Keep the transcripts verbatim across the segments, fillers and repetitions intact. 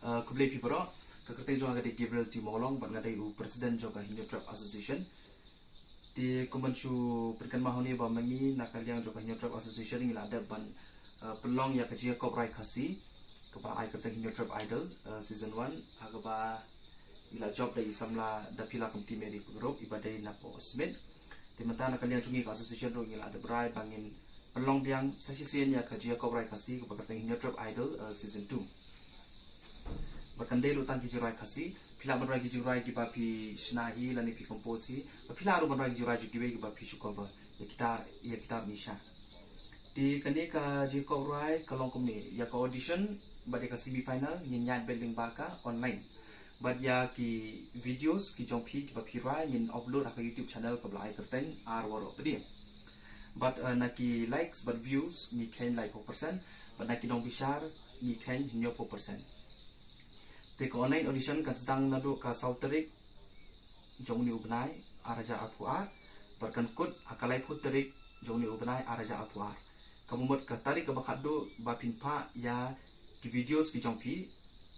Uh, khublei phi baroh, ka kyrteng jong nga ka dei Gabriel T Mawlong, bad nga dei u president jong ka Hynñiewtrep Association. Te kumban shu pynkynmaw hangne ba ma ngi na ka liang jong ka Hynñiewtrep Association ngi la dep ban, uh, pynlong ïa ka jingïakop rai Khasi kaba ai kyrteng Hynñiewtrep Idol, uh, season one, ha kaba i la jop da i samla Daphila Kumtimeri Pyngrope, iba dei na Pok Smit. Te mynta na ka liang jong ngi ka association ruh ngi la dep rai ba ngin pynlong biang sa shisien ïa ka jingïakop rai Khasi kaba kyrteng Hynñiewtrep Idol, uh, season two. Bad kan dei ruh tang ki jingrai Khasi, phi lah ban rai ki jingrai kiba phi shna hi lane phi compose hi, bad phi lah ruh ban rai ki jingrai jong kiwei kiba phi shu cover ïa kita, ïa kita bynta. Te kane ka jingïakop rai ka long kumne, ïa ka audition bad ïa ka semi final ngin ïaid beit lyngba ka online. Bad ïa ki videos ki jong phi kiba phi rai ngin upload ha ka YouTube channel kaba la ai kyrteng Ar Waroh Pdeng. Bad, uh, na ki likes bad views ngi kheiñ laiphew percent, bad na ki nongbishar ngi kheiñ hynñiewphew percent. Te ka online audition kan sdang naduh ka saw tarik jong une u bnai ar hajar arphew ar, bad kan kut ha ka laiphew tarik jong une u bnai ar hajar arphew ar. Kaba mut ka tarik kaba khatduh ba phin phah ïa ki videos ki jong phi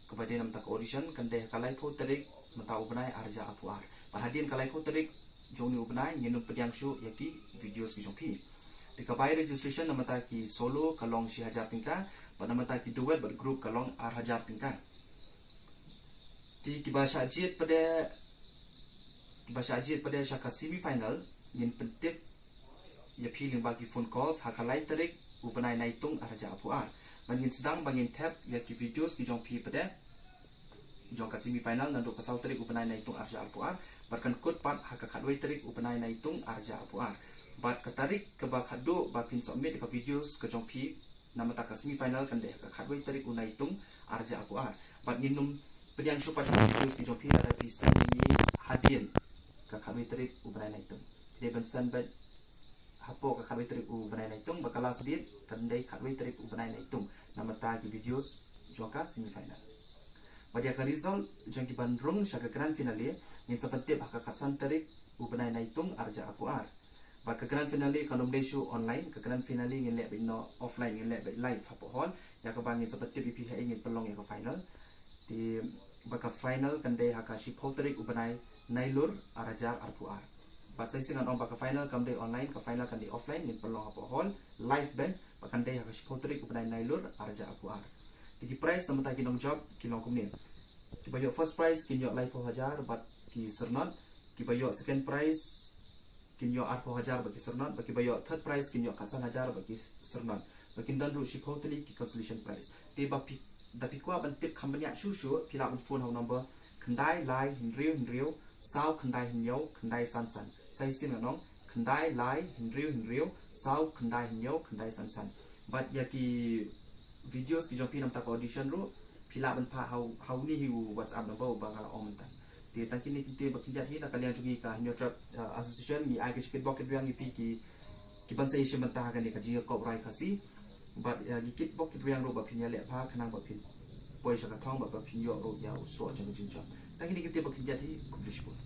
kaba dei na mynta ka audition kan dei ha ka laiphew tarik mynta u bnai ar hajar arphew ar. Bad hadien ka laiphew tarik jong une u bnai ngin ym pdiang shuh ïa ki videos ki jong phi. Te ka bai registration na mynta ki solo ka long shi hajar tyngka, bad na mynta ki duet bad group ka long ar hajar tyngka. Te kiba shah jied pat de, kiba shah jied pat de sha ka semi final ngin pyntip ïa phi lyngba ki phone calls ha ka lai tarik u bnai Naitung ar hajar arphew ar. Bad ngin sdang ba ngin thep ïa ki videos ki jong phi pat de jong ka semi final naduh ka saw tarik u bnai Naitung ar hajar arphew ar, bad kan kut pat ha ka khatwei tarik u bnai Naitung ar hajar arphew ar. Bad ka tarik kaba khatduh ba phin submit ka videos ka jong phi na mynta ka semi final kan dei ha ka khatwei tarik u Naitung ar hajar arphew ar. Bad ngin ym pdiang shuh pat ïa ki videos ki jong phi lada phi send ïa ngi hadien ka khatwei tarik u bnai Naitung. Phi dei ban send beit hapoh ka khatwei tarik u bnai Naitung, bad ka last date kan dei khatwei tarik u bnai Naitung na mynta ki videos jong ka semi final. Bad ïa ka result jong ki ban rung sha ka grand finale ngin sa pyntip ha ka khatsan tarik u bnai Naitung ar hajar arphew ar. Bad ka grand finale kan ym dei shuh online, ka grand finale ngin leh beit noh offline, ngin leh beit live hapoh hall, ïa kaba ngin sa pyntip ïa phi haei ngin pynlong ïa ka final. Te bad ka final kan dei ha ka shiphew tarik u bnai Nailur ar hajar arphew ar. Bad sa shisien ngan ong ba ka final kam dei online, ka final kan dei offline, ngin pynlong hapoh hall live beit, bad kan dei ha ka shiphew tarik u bnai Nailur ar hajar arphew ar. Te ki prize na mynta ki nongjop ki long kumne. Kiba ïoh first prize kin ïoh laiphew hajar bad ki syrnot, kiba ïoh second prize kin ïoh arphew hajar bad ki syrnot, bad kiba ïoh third prize kin ïoh khatsan hajar bad ki syrnot. Bad kin don ruh shiphew tylli ki consolation prize. Te ba phi, da phi kwah ban tip kham bniah shuh shuh, phi lah ban phone ha u number khyndai lai hynriew hynriew saw khyndai hynñiew khyndai san san. Sa shisien ngan ong, khyndai lai hynriew hynriew saw khyndai hynñiew khyndai san san. Bad ïa ki videos ki jong phi na mynta ka audition ruh phi lah ban phah ha u, ha une hi u WhatsApp number uba nga la ong mynta. Te tang kine ki ktien ba khyndiat hi na ka liang jong ngi ka Hynñiewtrep, uh, Association, ngi ai ka jingkitbok kitrwiang ïa phi ki, ki ban sa ïashim bynta ha kane ka jingïakop rai Khasi. Bad, uh, ngi kitbok kitrwiang ruh ba phin ïaleh bha khnang ba phin poi sha ka thong bad ba phin ïoh ruh ïa u soh jong ka jingjop. Tang kine ki ktien ba khyndiat hi, khublei shibun.